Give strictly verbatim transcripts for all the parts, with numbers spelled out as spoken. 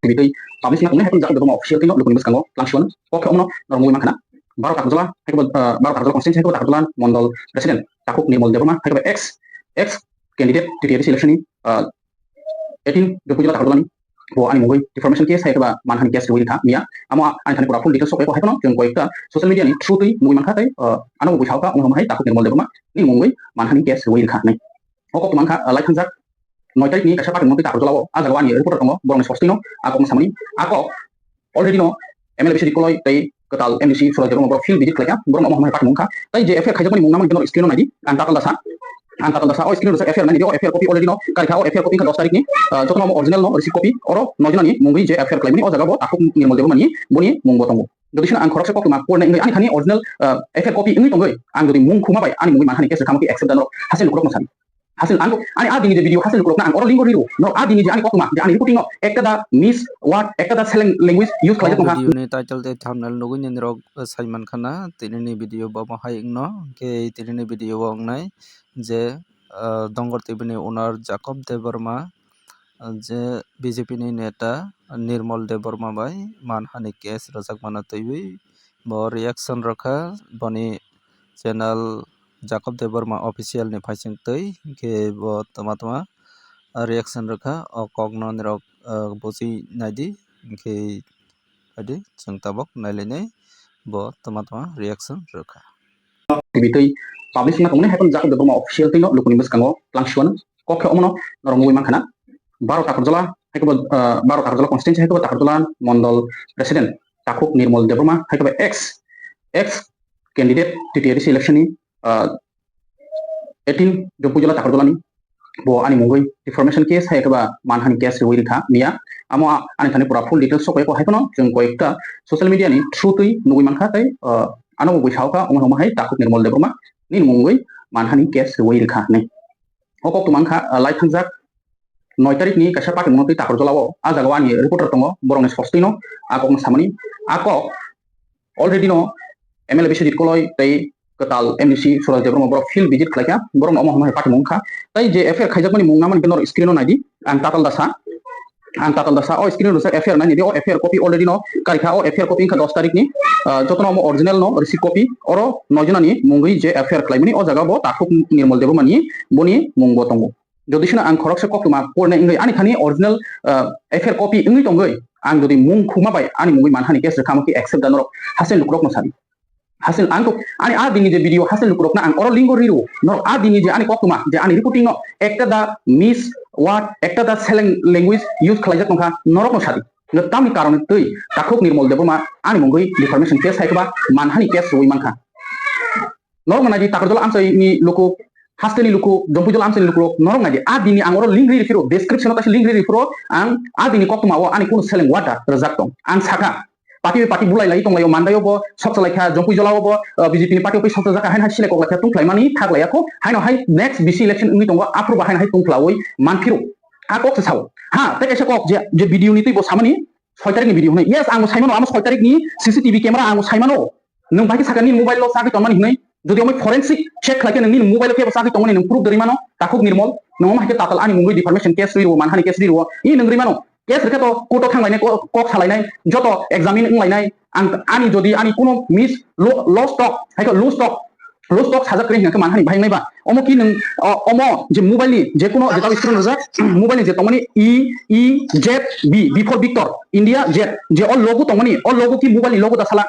tibitwi publish na tongnai, haikhe Jacob Debbarma official twi no lukuni bwskango tlangsiwan kok khe omono norok mui mankha na. Baro Takarjala, haikhe bo, ah, Baro Takarjala constituency, haikhe bo Takarjala mondol president Takhuk Nirmal Debbarma, haikhe bo ex, ex candidate T T A D C election ni, ah, eighteen Jompuijala Takarjala ni, bo ani mungwi defamation case haikhe ba manhani case rwi kha miya. Amo ani thani pura full details sok eko haikhe no chwng koyekta social media ni through twi nugwi mankha tei, ah, ano bo buisao kha, omo hai Takhuk Nirmal Debbarma ni mungwi manhani case rwi kha hinwi. O kok mankha, ah, lai thangjak noi tarikh ni kaisa party mungwi Takarjala o, ah jaga o ani reporter tongo, borokni sosti no, ah kok no samani, ah kok already no M L A B C D Koloi tei kwtal M D C Suraj Debbarma borok field visit khlaikha, borok omo hai party mungkha. Tei je F I R khaijakmani mung namani bino screen o naidi, ang tatal dasa, ang tatal dasa, o screen o dasa F I R naidi, o F I R copy already no karikha, o F I R copy wngkha dos tarikh ni, ah, jotono omo original no receipt copy, oro noi jona ni mungwi je F I R khlaimani o jaga bo Takhuk Nirmal Debbarma ni, boni mung bo tongo. Jodi sino ang khoroksa koktwma porna wngwi ani thani original, ah, F I R copy wngwi tongwi, ang jodi mung khuma bai ani mungwi manhani case khamwi accept da norok hasil lukurok no sadi. Hasil ang ani a dini je video hasil lukurok na ang oro link o riro. Norok a dini je ani koktwma je ani reporting no ekta da miss word, ekta da slang language use khlaijak tongkha. Video ni title tei thumbnail nugwi nini rok, eh, sai mankha na tini ni video bo hai wngno. Hwnkhe tini ni video o wngnai je, eh, Dongor T V ni owner Jacob Debbarma, eh, je B J P ni neta Nirmal Debbarma bai manhani case rwjakmano twiwi bo reaction rwkha. Boni channel Jacob Debbarma official ni phaising twi, hwnkhe bo tama tama reaction rwkha. O kokno nirok, ah, buji naidi, hwnkhe adi chwng tabok nailainai bo tama tama reaction rwkha. Tibitwi publish na tongmani haikhe Jacob Debbarma official twi no lukuni bwskango tlangsiwan kok khe omono norok mui mankha na. Baro Takarjala, haikhe bo, ah, Baro Takarjala constituency, haikhe bo Takarjala mondol president Takhuk Nirmal Debbarma, haikhe bo ex, ex candidate T T A D C election ni, ah, eighteen Jompuijala Takarjala ni, bo ani mungwi defamation case, haikhe ba manhani case rwi rikha miya. Amo a-, ani thani pura full details sok eko haikhe no chwng koyekta social media ni through twi nugwi mankha tei, ah, ano bo buisao kha, omo hai Takhuk Nirmal Debbarma ni mungwi manhani case rwi rikha hinwi. O koktwma wngkha, ah, lai thangjak noi tarikh ni kaisa party mungno twi Takarjala o, ah jaga o ani reporter tongo, borokni sosti no ah kok no samani. Ah kok already no M L A B C D Koloi tei kwtal M D C Suraj Debbarma borok field visit khlaikha, borokno omo hai party mungkha. Tei je F I R khaijakmani mung namani bino screen o naidi, ang tatal dasa, ang tatal dasa, o screen o rwjak F I R naidi, o F I R copy already no karikha, o F I R copy wngkha dos tarikh ni, ah, jotono omo original no receipt copy, oro noi jona ni mungwi je F I R khlaimani o jaga bo Takhuk Nirmal Debbarma ni boni mung bo tongo. Jodi sino ang khoroksa koktwma porna wngwi ani thani original, ah, F I R copy wngwi tongwi, ang jodi mung khuma bai ani mungwi manhani case rwkha, amo khe accept da norok hasil lukurok no sadi. Hasil ang to ani a dini je video hasil lukurok na ang oro link o riro. Norok a dini je ani koktwma je ani reporting no ekta da miss word, ekta da slang language use khlaijak tongkha, norok no sadi. Nge tamni karon twi Takhuk Nirmal Debbarma ani mungwi defamation case hai khe ba manhani case rwi mankha. Norok naidi Takarjala amchai ni luku, haste ni luku, Jompuijala amchai ni luku, norok naidi. A dini ang oro link ri rifiro, description o kaisa link ri rifiro, ang a dini koktwma o ani kunu seleng wada rwjak tong. Ang saka, pati bai pati bulai lai tonglaio, mandaio bo sok salai kha, Jompuijala o bo, uh, B J P ni party office sok sajak haino hai selek kok lai kha, tungkhlai mani thak lai yakho, haino hai next B C election wngwi tongo, aphuru bo haino hai tungkhlaui manphiro. A kok se sao. Ha, tei kaisa kok je, je video ni twi bo samani, soi tarikh ni video hwnwi. Yes, ang bo saimano, amo soi tarikh ni C C T V camera ang bo saimano. Nwng bai khe sakha nini mobile o chagwi tongmani hwnwi. Jodi omo forensic check khlai khe nwng nini mobile o kebo chagwi tongmani nwng proof derwi mano. Takhuk Nirmal, nwng omo hai khe tatal ani mungwi defamation case rwi rwo, manhani case rwi rwo. I nwng rwi mano. Case rwkhe to court o thang lainai, ko-, kok sa lainai, joto examine wng lainai. Ang ani jodi ani kuno miss lo-, loss talk, hai khe loose talk, loose talk sajak kwrwi hwnkhe manhani bahai wngnai ba. Omo ki nwng, o-, omo je mobile ni je kuno je tabo screen rwjak, mobile ni je tongmani E, E, Z, B, B for Victor, India, Z, je o logo tongmani, o logo ki mobile ni logo da sala?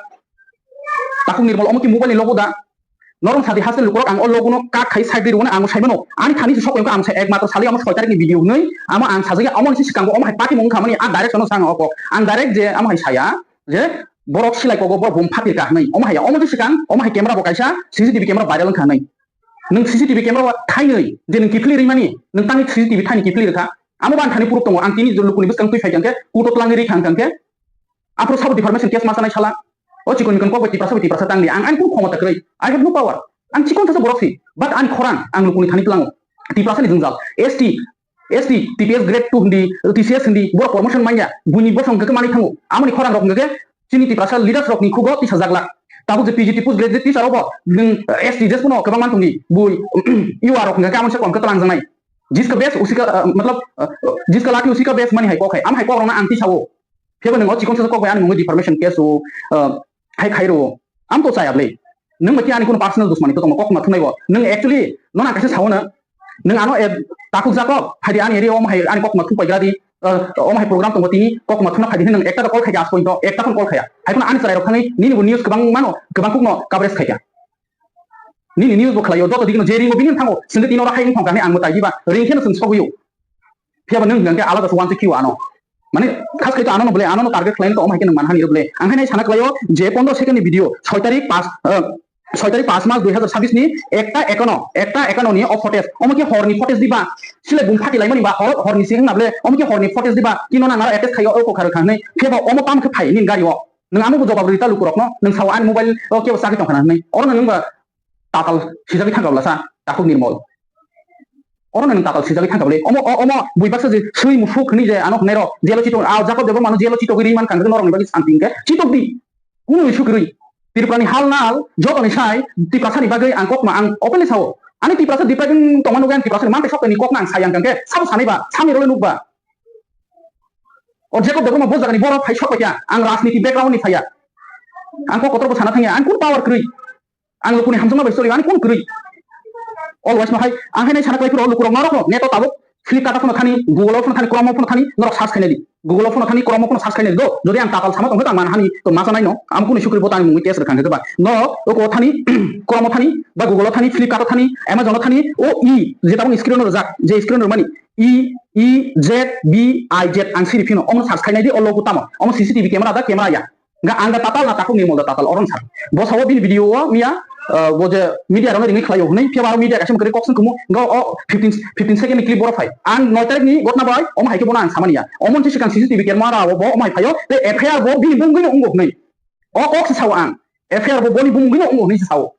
Takhuk Nirmal, omo ki mobile ni logo da? Norong sadi haste lukurok ang o logo no kak khai side rwna ang saimano. Ani thani se sok ang sai ekmatro sali amo soi tarikh ni video hwnwi amo ang sajagya amo ni sikang omo hai party mung khamani a direct no sang o kok. Ang direct je amo hai saya je borok silai kogo borok bum phakir ka hwnwi. Omo hai omo je sikang omo hai camera bo kaisa C C T V camera viral wngkha hwnwi. Nwng C C T V camera o thainwi je nwng kiphilwi rwimani nwng tangwi C C T V thaini kiphilwi rwkha. Amo ban thani proof tongo ang tini lukuni bwskang twi phai khe court o twlangwi rikha wngkha khe. Aphuru sabo defamation case ma sanai sala. O chikon mikon kok bai Tiprasa bai Tiprasa tangdi. Ang, ang kunu khomota kwrwi. I have no power. Ang chikon thasa borok si. But ani khorang, ang lukuni thani tlango. Tiprasa ni jwngjal. S T, S T, T P S grade two hindi, T C S hindi, borok promotion manya. Buini bosong hwnkhe manwi thango. Amoni khorang rok hwnkhe chini Tiprasa leaders rokni khugo tisa jaglak. Tabuk je P G T post graduate teacher robo, nwng, eh, S T je kuno kwbang man tongdi. Bui, U R rok hwnkhe amoni se kom khe twlang jangnai. Jiska base usika, eh, matlab, eh, jiska lati usika base mani hai kok hai. Am hai kok rokno ang tisao. Phiya ba nwng o chikon sa kok bai ani mungwi defamation case o, ah, hai khai rwo. Am to chaya bwle. Nwng bai khe ani kuno personal dusmani to tongma kok ma thunai bo. Nwng actually nono ang kaisa sao na. Nwng ano e takhuk jakok, hai di ani area o omo hai ani kok ma thung pai gra di. Ah, omo hai program tongo tini kok ma thuna phai di nwng ekta call khai di as point to, ekta phone call khaya. Hai phano ani chwrai rok thangwi nini bo news kwbang mano, kwbang kuk no coverage khai kha. Nini news bo khlaio, joto dikno je ringo bini thango, sindi tino ra hai wngthong kani ang mwtai diba, ring kheno chwng sogwio. Phiya ba nwng hwnkhe alada se uansuk phio ano. Mane, khas khai to ano no bole, ano no target khlai to, omo hai khe nwng manhani rw bole. Ang khe nai sana khlaio, je pondro second ni video, soi tarik pas, eh, soi tarik pas mas dui hazar sabis ni ekta ekano, ekta ekano ni o footage, omo khe horni footage diba, sile bum phati laimani ba, hor, horni sing na bole, omo khe horni footage diba, kino nang aro attack khaio, o kokha rwkha hwnwi, phiya ba omo tamo khe phai nini gari o. Nwng ano bo jobab rita lukurokno, nwng sao ani mobile o kebo chagwi tongkha na hwnwi. Oro nwng ba tatal sijagwi thangkha bwlasa, takhuk Nirmol. Oro nwng tatal sijagwi thangkha bwle. Omo, o-, omo bui baksa je swi musuk hwnwi je ano hwnwi rok, jelo chito, a Jacob Debbarmano jelo chitogwi ri mankha, norokni bagwi santi hwnkhe chitokdi. Kunu issue kwrwi. Tripurani hal nal, jotoni sai, Tiprasani bagwi ang kokma ang openly sao. Ani Tiprasa depriving tongma nugwi ang Tiprasani mantai sok ni kokma ang sai ang khe, sabo sanai ba, sami role nukba. O Jacob Debbarma bo jagani borok phai sok paikha, ang rajniti background ni phaiya. Ang kok kotor bo sana thangya, ang kun power kwrwi. Ang lukuni hamjakma bai choli, ani kun kwrwi. Always no hai, ang hai nai sana kwlai phuru lukurok norok no, net o tabuk Flipkart o phano thani, Google o phano thani, Chrome o phano thani, norok search khainai di. Google o phano thani, Chrome o phano search khainai di. Do, jodi ang tatal sama tongkhe tang manhani, to masa nai no, ang kunu sukri bo tani mungwi test rwkha hwnkhe ba. No, oko thani, Chrome o thani, ba Google o thani, Flipkart o thani, Amazon o thani, o i, je tabuk screen o rijak, je screen o rwmani, E, E, Z, B, I, Z, ang siri phino, omo search khainai di, o logo tamo, omo C C T V camera da, camera ya. Ga ang da tatal na takhuk Nirmol da tatal, oron sa. Bo sao bini video o miya, uh, bo je media rong ringwi khlaio hwnwi, phiya ba media kaisa kwrwi kok sung kumu, ga o fifteen, fifteen second ni clip boro phai. Ang noi tarik ni gotna bai, omo hai khe bono ang samani ya. Omo se sikang C C T V camera o bo omo hai phaio, te F I R bo bini bumungwi no wngo hwnwi. O kok se sao ang. F I R bo boni bumungwi no wngo hwnwi se sao.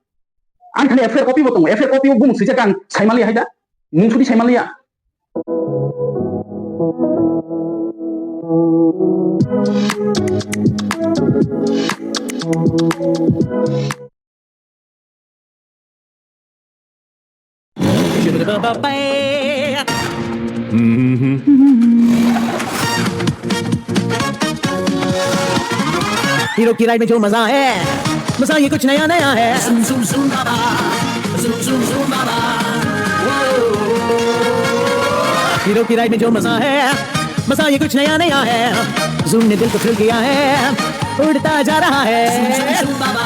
Ang thani F I R copy bo tongo, F I R copy o bumung swijak ang saimali hai da. Mung sudi saimali ya. Hero की राइड में जो मजा है, मजा ये कुछ नया नया है। Zoom, zoom, zoom, baba. Zoom, zoom, zoom, baba. Whoa. Hero की राइड में जो मजा है, मजा ये कुछ नया नया है। जूम ने दिल को थ्रिल किया है, उड़ता जा रहा है। Zoom, zoom, zoom, baba.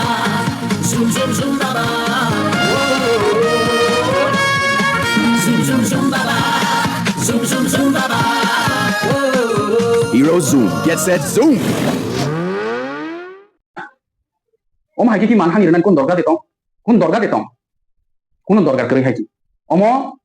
Zoom, zoom, zoom, baba. Whoa. Zoom, zoom, zoom, baba. Zoom, zoom, zoom, baba. Whoa. Hero Zoom, get set, zoom. Omo hai khe ki manhani rwnani kun dorga de tong? Kun dorga de tong? Kuno dorga kwrwi hai ki. Omo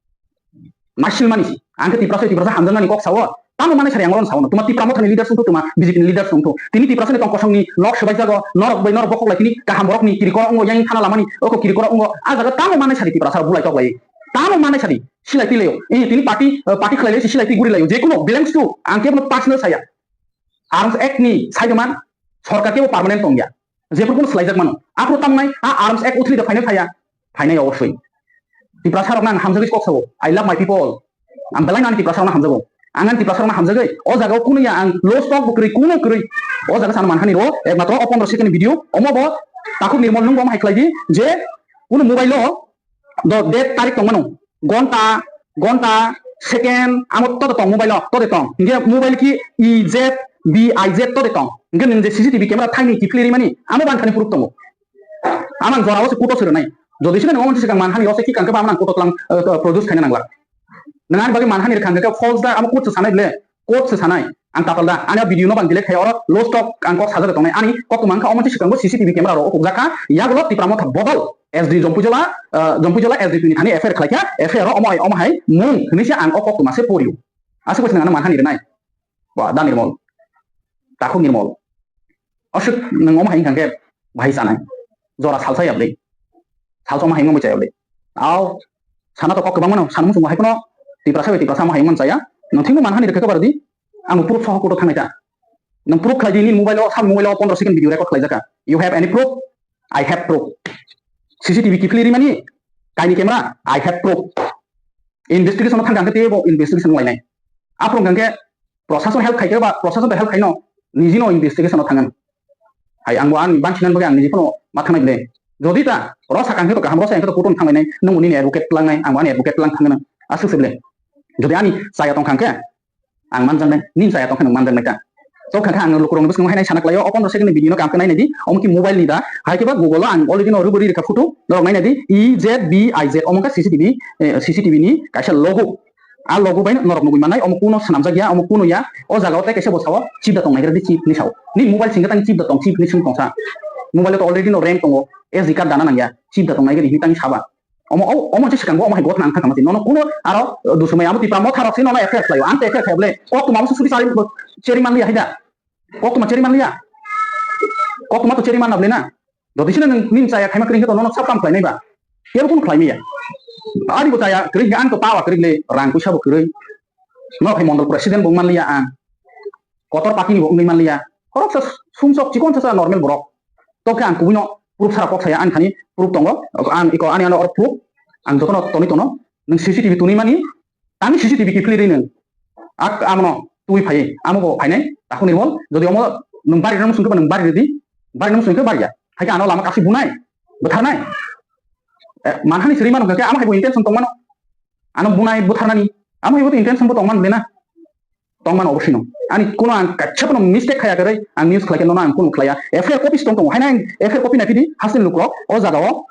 nasilmani si. Ang khe Tiprasa, Tiprasa hamjaknani kok sao. Tamo manai sari ang oron sao no. Tuma Tipra Mothani leaders wngthu, tuma B J P ni leaders wngthu. Tini Tiprasa ni tongkosong ni lok swbai jago. Norok bai norok bokhok lai tini kaham borok ni kiri korok wngo yang thana lamani. Oko kiri korok wngo. A jaga tamo manai sari Tiprasa bulai tok lai. Tamo manai sari silai twi layo. Eh, tini party, eh, party khlai lai si silai twi guri layo. Je kuno belongs to ang khe bono personal saya. Arms Act ni saidoman sorkar kebo permanent tongya. Jephru kuno swlaijak mano. Aphuru tamnai a Arms Act uthli da phainai phaya. Phainai obosoi. Tiprasa rokno ang hamjagwi kok sao. I love my people. Ang belai no ani Tiprasa rokno hamjago. Ang ani Tiprasa rokno hamjagwi o jaga o kuno ya ang low stock bo kwrwi kuno kwrwi. O jaga sana manhani ro ekmatro o pondro second ni video omo bo takhuk Nirmol nwng bo omo hai khlai di je kuno mobile o do date tarik tongmano, gonta, gonta, second, amo to de tong mobile o, to de tong. Hingke mobile ki E Z B I Z to de tong. Hingke nung je C C T V camera thaini kiphilwi rimani, amo bangkhani proof tongo. Amang jora o se kuto sero nai. Jodi sino nung omo sikang manhani o se kikang khe ba amang kuto tlang, eh, produce khaina nangla. Nang ani bagwi manhani rwkha hingke false da amo kut se sanai ble. Court se sanai, ang tatal da, ani o video no bang delete khai oro lost talk ang kok sajak tongnai, ani kok tongma wngkha omo twi swkang bo C C T V camera ro ukuk jakha, yagulo Tipra Motha bodol S D Jompuijola, ah, Jompuijola S D P ni thani F I R khlai kha, F I R ro omo hai, omo hai mung hwnwi se ang o kok tongma se porio. Aswk bai se nang ano manhani rwnai. Ba, da Nirmol. Takhuk Nirmol. Aswk nwng omo hai wngkha khe bahai chanai. Jora salsa ya bwlwi. Salsa omo hai wngma chaya bwlwi. Ao sana to kok kwbangma no, sana muchungo hai phano Tiprasa bai Tiprasa omo hai wngma chaya. Nwng thikno manhani rwkhe kobar di. Ang proof soho court o thangnai ta. Nwng proof khlai di nini mobile o, sal mobile o pondro second video record khlai jaka. You have any proof? I have proof. C C T V kiphilwi rimani kaini camera, I have proof. Investigation no thangkha hwnkhe teibo investigation wnglainai. Aphuru hwnkhe prosason help khaikhe ba prosason to help khaino nijino investigation o thangan. Hai, ang bo ani banchinan bagwi ang niji phano ma thangnai ble. Jodi ta, ro sakang khe to kaham, ro sakang khe to court-o thanglainai, nwng bo nini advocate tlangnai, ang bo ani advocate tlang thangnai, aswk se ble. Jodi ani chaya tong khang khe, ang manjaknai, nini chaya tong khe nwng manjaknai ta. To khang khe ang lukurokni bwskango hainai sana khlaio, o pondro second ni video no kaham khe nainai di, omo ki mobile ni da, hai khe ba Google o ang already no rwbwrwi rikha photo, norok nainai di, E Z B I Z, omo khe C C T V, eh, C C T V ni kaisa logo. A logo bai norok nugwi mannai, omo kuno swnamjak ya, omo kuno ya, o jaga o tei kaisa bwsa o chip da tong nai khe di chip hinwi sao. Ni mobile singkhe tang chip da tong, chip hinwi swng tongsa. Mobile o to already no RAM tongo, S D card dana nang ya, chip da tong nai khe di hinwi tang saba. Omo, o-, omo se swkang bo omo hai gotna ang kha kama se. Nono kuno aro dusumai amo Tipra Motha rok se nono F I R khlaio. Ang te F I R khlai bole kok tuma amo se suri sari cherry man liya hai da. Kok tuma cherry man liya. Kok tuma to cherry man na bole na. Jodi sino nwng nini chaya khaima kwrwi khe to nono sab kam khlainai ba. Kebo kuno khlai maya. Ani bo chaya kwrwi khe ang to pawa kwrwi le rang puisa bo kwrwi. No khai mondol president bo man liya ang. Kotor party ni bo wngwi man liya. Khoroksa sumsok chikon sa normal borok. To khe ang kubui no proof sara kok saya ani thani proof tongo. Ang iko ani ano proof. Ang jotono toni tono. Nwng C C T V tuni mani. Tangni C C T V kiphilwi rwi nwng. Ak amono twi phai, amo bo phainai, takhuk Nirmol, jodi omo nwng bari rwna swngkhe ba nwng bari rwdi, bari rwna swngkhe bari ya. Hai khe ano lama kasi bunai, bwtharnai. Eh, manhani siri mano hwnkhe amo hai bo intention tongmano. Ano bunai bwtharnani, amo hai bo to intention bo tongmano bena. Tongmano obosino. Ani kuno ang kaisa phano mistake khaya kwrwi, ang news khlai khe nono ang kuno khlaiya. F I R copies tong tongo, haino ang F I R copy naiphidi, hasteni lukrok, o jaga o,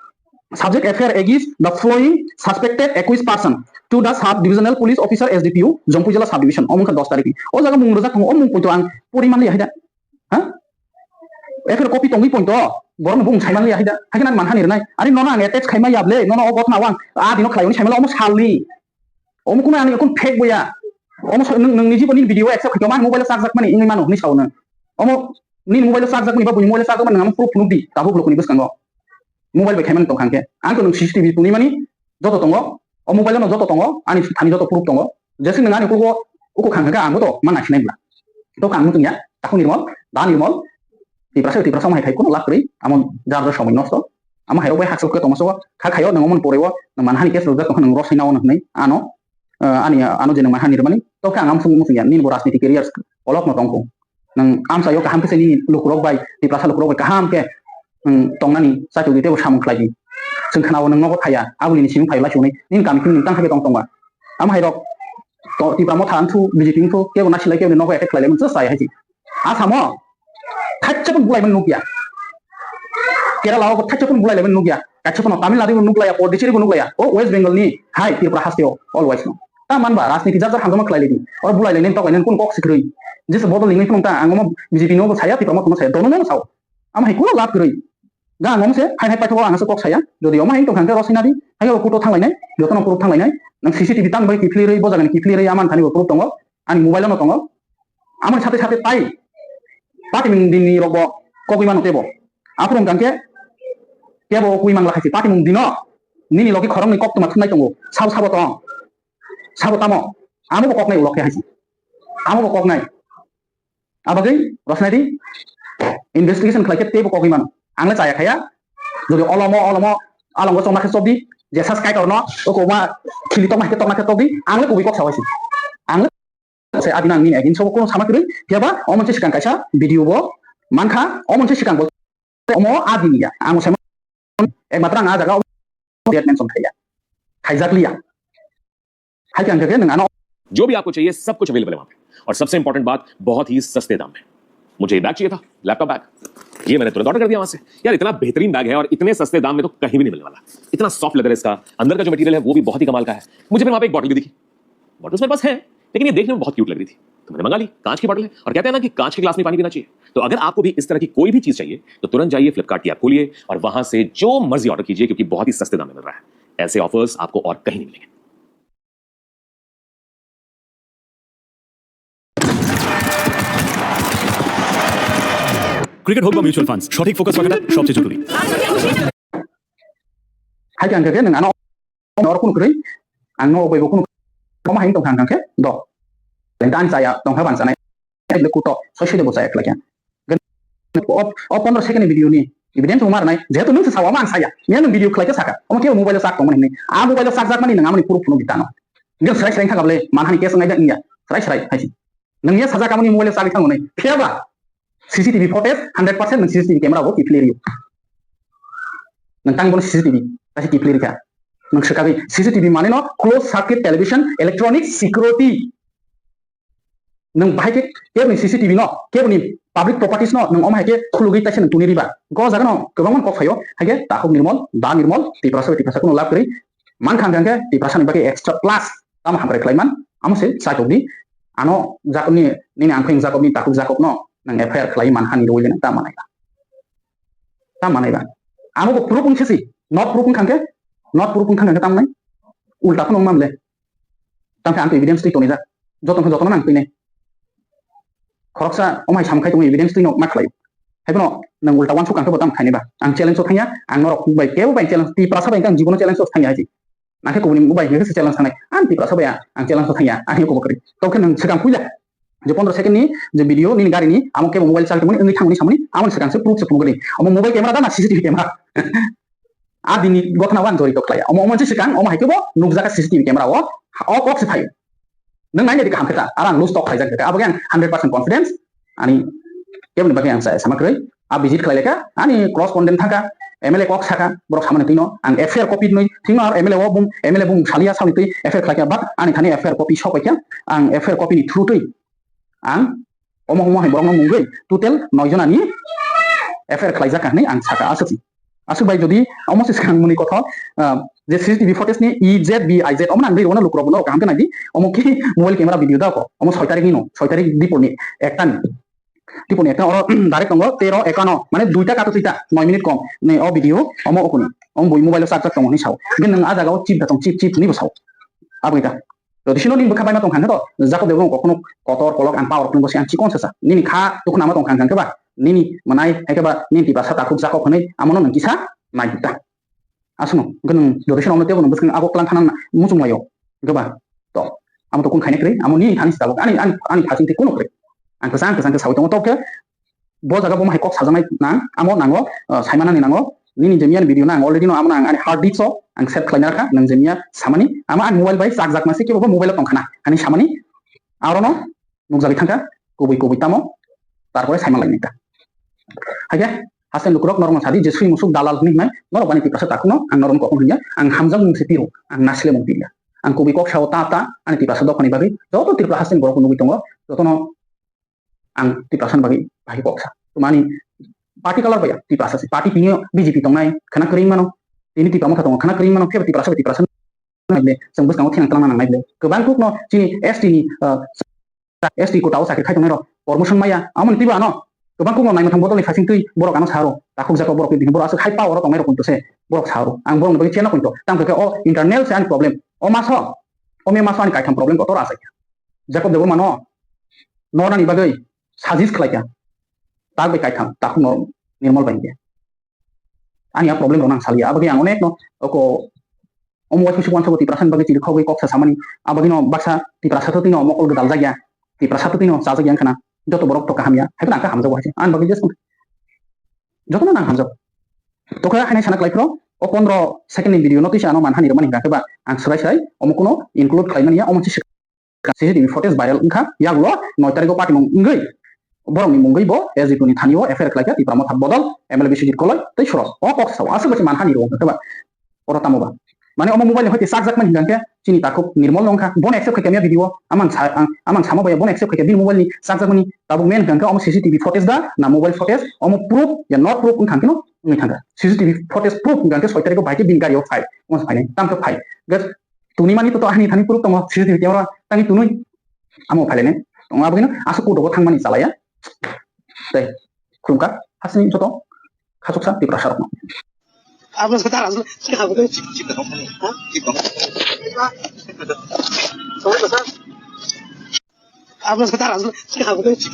Subject F I R against the following suspected accused person to the Sub Divisional Police Officer, S D P O, Jampui Jila Sub Division. Omo wngkha dos tarikh ni. O jaga mung rijak tongo, o mung poito ang pori manliya hai da. Ha? F I R copy tongwi poito, borokno bung sai manliya hai da. Hai khe nang manhani rwnai. Ani nono ang attach khai maya ble, nono o gotna o ang a dino khlai oni sai manla omo salni. Omo kuno ani kun fake boya. Omo so-, nwng, nwng niji bo nini video accept khai mani mobile o chakjak mani wngwi mano hwnwi sao nwng. Omo nini mobile o chakjak mani ba buini mobile o chakjak mani nwng proof phunuk di, tabuk lukuni bwskango. Mobile bai khaimani tongkha hwnkhe. Ang to nwng C C T V tuni mani joto tongo. O mobile no joto tongo. Ani thani joto proof tongo. Jesi nwng ani ukugo uku khang kha ang to ma naisinai bla. To kang muchung ya. Takhuk Nirmol, da Nirmol. Tiprasa, Tiprasa omo hai khai kuno lab kwrwi. Amo jar jar somoi nosto. Amo hai rok bai hakchal khe tongma sobo. Kha khaio nwng omo ni pore o nwng manhani case rwjak tongkha nwng rosai nao hwnwi. Ano, eh, ani, ano je nwng manhani rwmani. To khe ang amo muchung ya. Nini bo rajniti career kolok no tongkho. Nwng amchaio kaham khe se nini lukurok bai, Tiprasa lukurok bai kaham khe, nwng tongnani chachuk di teibo samung khlai di. Chwng khwnao nwng nogo thaya, aboni ni simi phai lai chuknai, nini kami khe nwng tang khe tong tongba. Amo hai rok to Tipra Motha wngthu, B J P wngthu, kebo nasi lai kebo nogo attack khlai lai mani chwng chaya hai se. Asamo thaisa phano bulai mani nukya. Kerala o thaisa phano bulai lai mani nukya. Kaisa phano Tamil Nadu bo nuklaiya, Pondicherry bo nuklaiya. O West Bengal ni hai Tripura haste o always no. Ta manba rajniti jar jar hamjakma khlai lai di. Oro bulai lai nani tok lai nani kun kok sikrwi. Jesa bodol ni nai phunuk ta ang omo B J P no bo saya, Tipra Motha no saya, dono no sao. Ama hai kuno lab kwrwi. Ga ang omo se hai hai paithago ang se kok saya. Jodi omo hai tong thang khe rosina di. Hai o kuto thang lai nai. Jotono proof thang lai nai. Nang C C T V tang bai kiphilwi rwi, bo jaga ni kiphilwi rwi, ama thani bo proof tongo. Ani mobile no tongo. Amoni sate sate tai. Pati mung din ni rok bo kogwi mano tebo. Aphuru hwnkha khe kebo kwi mangla khaisi. Pati mung dino. Nini logi khoroknwi kok tuma thumnai tongo. Sabo sabo tong. Sabo tamo. Amo bo koknai ulo khe haisi. Amo bo koknai. Abagwi rosnai di. Investigation khlai khe tebo kogwi mano. Ang le chaya khaya. Jodi olomo, olomo, alongo chokna khe chokdi. Jesa sky torno. Oko ma khili tokma khe tokna khe tokdi. Ang le kubui kok sawaisi. Ang le se adina ang nini against o kuno sama kwrwi, phiya ba o monse swkang kaisa video bo mankha, o monse swkang bo omo adini ya, ang se ekmatro ang a jaga o date mention khaiya, khaijak liya, hai khe ang khe nwng ano जो भी आपको चाहिए, सब कुछ अवेलेबल है वहाँ पे। और सबसे इंपॉर्टेंट बात, बहुत ही सस्ते दाम में। मुझे ये बैग चाहिए था, लैपटॉप बैग, ये मैंने तुरंत ऑर्डर कर दिया वहां से। यार, इतना बेहतरीन बैग है और इतने सस्ते दाम में तो कहीं भी नहीं मिलने वाला। इतना सॉफ्ट लेदर है इसका, अंदर का जो मटेरियल है वो भी बहुत ही कमाल का है। मुझे फिर वहां पे एक बॉटल भी दिखी, बॉटल्स मेरे पास है, लेकिन ये देखने में बहुत क्यूट लग रही थी, तो मैंने मंगा ली। कांच की बॉटल है और कहते हैं ना कि कांच के ग्लास में पानी पीना चाहिए। तो अगर आपको भी इस तरह की कोई भी चीज चाहिए तो तुरंत जाइए, फ्लिपकार्ट की ऐप खोलिए और वहां से जो मर्जी ऑर्डर कीजिए, क्योंकि बहुत ही सस्ते दाम में मिल रहा है। ऐसे ऑफर्स आपको और कहीं नहीं मिलेंगे। ক্রিকেট হোক বা মিউচুয়াল ফান্ডস, সঠিক ফোকাস রাখাটা সবচেয়ে জরুরি। Hai khe ang khe nwng ano oro kuno kwrwi, ang no bai bo kuno kwrwi. Omo hai tong kha ang khe do. Dan chaya tong kha bang sanai. Kuto soi soi de bo chaya khlai khe. O, o pondro second ni video ni evidence bo mar nai. Jehetu nwng se sao, omo ang saya. Niya nwng video khlai khe saka. Omo kebo mobile o chak tongmani hinwi. A mobile o chak jak mani nwng amoni proof phunuk di tano. Nwng srai srai thang able manhani case ngai da wngya. Srai srai hai si. Nwng ya sajak amoni mobile o chagwi thango nai. Phiya ba C C T V footage hundred percent nwng C C T V camera bo kiphilwi rw. Nwng tang bono C C T V kaisa kiphilwi rwkha. Nwng swkagwi C C T V mane no closed circuit television electronic security. Nwng bahai khe keboni C C T V no, keboni public properties no nwng omo hai khe khulugwi taisa nwng tuni riba. Go jaga no kwbangma kok phaio, hai khe takhuk nirmol, da nirmol, Tiprasa bai Tiprasa kuno lab kwrwi. Man kha hwnkhe Tiprasa ni bagwi extra plus tamo hamkrai khlai man, amo se chai tok di. Ano Jakob ni, nini angkhwing Jakob ni takhuk Jakob no nwng F I R khlai man hani rwi le nwng ta manai ba. Ta manai ba. Amo bo proof wng khe si, not proof wng kha hwnkhe, not proof wng kha hwnkhe ta manai. Ulta phano wng mam le. Tang khe ang to evidence twi tonijak. Joto khe jotono nang twinai. Khoroksa omo hai samung khai tongo evidence twino ma khlai. Hai bono nang ulta wansuk ang khe bo tamo khainai ba. Ang challenge o thangya, ang norok bai kebo bai challenge, Tiprasa bai ang jibono challenge o thangya hai. Nang khe kubuni bai khe challenge thangnai. Ang Tiprasa bai ang challenge o thangya. Ang khe kobo kwrwi. To khe nang swkang puila. Je pondro second ni je video nini gari ni amo kebo mobile charge tongmani wngwi thangmani samani amo swkang se proof se phunukgwi. Omo mobile camera da na C C T V camera? A dini gotna wan jori tok laya. Omo, omo se sikang, omo hai kebo nukjaka C C T V camera o, o kok se phaio. Nwng naina dikha hamkhe ta, arang loose tok khaijak khe, abo khe ang hundred percent confidence, ani keboni bagwi ang sa, sama kwrwi, a visit khlai lekha, ani correspondent thangkha, M L A kok sakha, borok samani twino, ang F I R copy nwi, thingno ar M L A o bum, M L A bum salia samani twi F I R khlaikha, but ani thani F I R copy sok paikha, ang F I R copy ni through twi, ang omo omo hai borokno mungwi total noi jonani F I R khlaijak hinwi ang sakha aswk. Aswk bai jodi omo se swkang mwnwi kothok, ah, je C C T V footage ni E Z B I Z omo nang ri rwna lukurok bono kaham khe naidi, omo ki mobile camera video da ko, omo soi tarik ni no, soi tarik dipor ni ekta ni. Dipor ni ekta oro direct tongo tero ekano, mane duita kato tuita noi minute kom ni o video omo okuni. Omo bui mobile o charge tongo hinwi sao. Hingke nwng a jaga o chip da tong, chip, chip hinwi bo sao. Abo ita. Jodi sino nini bwkha baima tongkha hwnkhe to, Jakob Debbarma kokno kotor kolok ang power kwnwi se ang chikon sasa. Nini kha dukhu nama tongkha hwnkhe ba, nini mwnai hai khe ba nini Tiprasa takhuk Jakob hwnwi amono nwng kisa nai ta. Aswkno hwnkhe nwng jodi sino omno teibo nwng bwskang abo klang khana muchung laio. Hwnkhe ba to amo to kun khaina kwrwi, amo nini thani se tabuk ani, ani, ani phasing tei kuno kwrwi. Ang kwchang kwchang khe saui tongo to khe bo jaga bo hai kok sajaknai nang, amo nango, uh, saimanani nango, nini je miyani video nang already no amo nang ani hard disk o ang save khlaina rakha, nang je miya samani, amo ani mobile bai chakjak mase kebo bo mobile o tongkhana, ani samani, arono nukjagwi thangkha, kubui kubui tamo, tarpore saiman lainai ta. Haikhe, haste lukurok norokno sadi je sui musuk dalal hinwi hinai, norok bani Tiprasa takhukno ang norokno kokno hinya, ang hamjak mung se piro, ang nasle mung piya. Ang kubui kok sao ta ta, ani Tiprasa dophani bagwi, joto Tripura haste borok nugwi tongo, jotono ang Tiprasa ni bagwi bahai kok sa. Tumani party color baya Tiprasa si. Party tini B J P tongnai khana kwrwi mano. Tini Tipra Motha tongo khana kwrwi mano. Phiya Tiprasa bai Tiprasa nai le. Chwng bwskango thinang twlang nang nai le. Kwbang kuk no chini S T ni, uh, S T kota o chakri khai tongnai rok promotion maya. Amoni twibo ano kwbang kuk no nai muthang bodol ni phasing twi borok ano saro. Takhuk jako borok ni borok aswk hai power o tongnai rok kunto se borok saro. Ang borok ni bagwi cheno kunto. Tang khe o internal se ani problem. O maso. O me maso ani kaitham problem kotor asai. Jacob Debbarma no nornani bagwi suggest khlaikha. Tak bai kaitham, takhuk no Nirmal bai hinkhe. Ani a problem rok nang saliya. Abagwi ang onek no oko omo waisa suk wansa bo Tiprasa ni bagwi chiri khogwi kok sa samani. Abagwi no baksa Tiprasa to tino mokol gwdal jakya. Tiprasa to tino chajak yang khana. Joto borok to kaham ya. Hai khana ang khe hamjago hai se. Ani bagwi just jotono nang hamjak. Tokha hainai sana klai phro. O pondro second ni video no tisa ano manhani rwmani hwnkha khe ba ang swrai swrai omo kuno include khlaimani ya omo se C C T V footage viral wngkha, yagulo noi tariko patimung wngwi borokni mungwi bo S D P ni thani o F I R khlaikha Tipra Motha bodol M L A Biswajit Koloi tei Suros. O kok sao aswk bai se manhani rwo wngkha ba. Oro tamo ba? Mane omo mobile ni hoite chakjakmani hwnkha khe chini takhuk Nirmol no wngkha. Bono accept khaikha miya video o. Amang sa-, ang, amang samo bai bono accept khaikha bini mobile ni chakjakmani. Tabuk main hwnkha khe omo C C T V footage da na mobile footage, omo proof ya not proof wngkha khe no wngwi thangkha. C C T V footage proof wngkha khe soi tariko bai khe bini gari o phai. Omo se phainai. Tamo khe phai. Gas Tuni mani to, to ani thani proof tongo, C C T V camera tangwi tunui. Amo phailene. Tongo aboni aswk kudogo thangmani chalaya. Tei khulumkha hasini joto khachuksa Tiprasa rokno. Abo se tara se, se abo se. Abo se tara se, se abo se.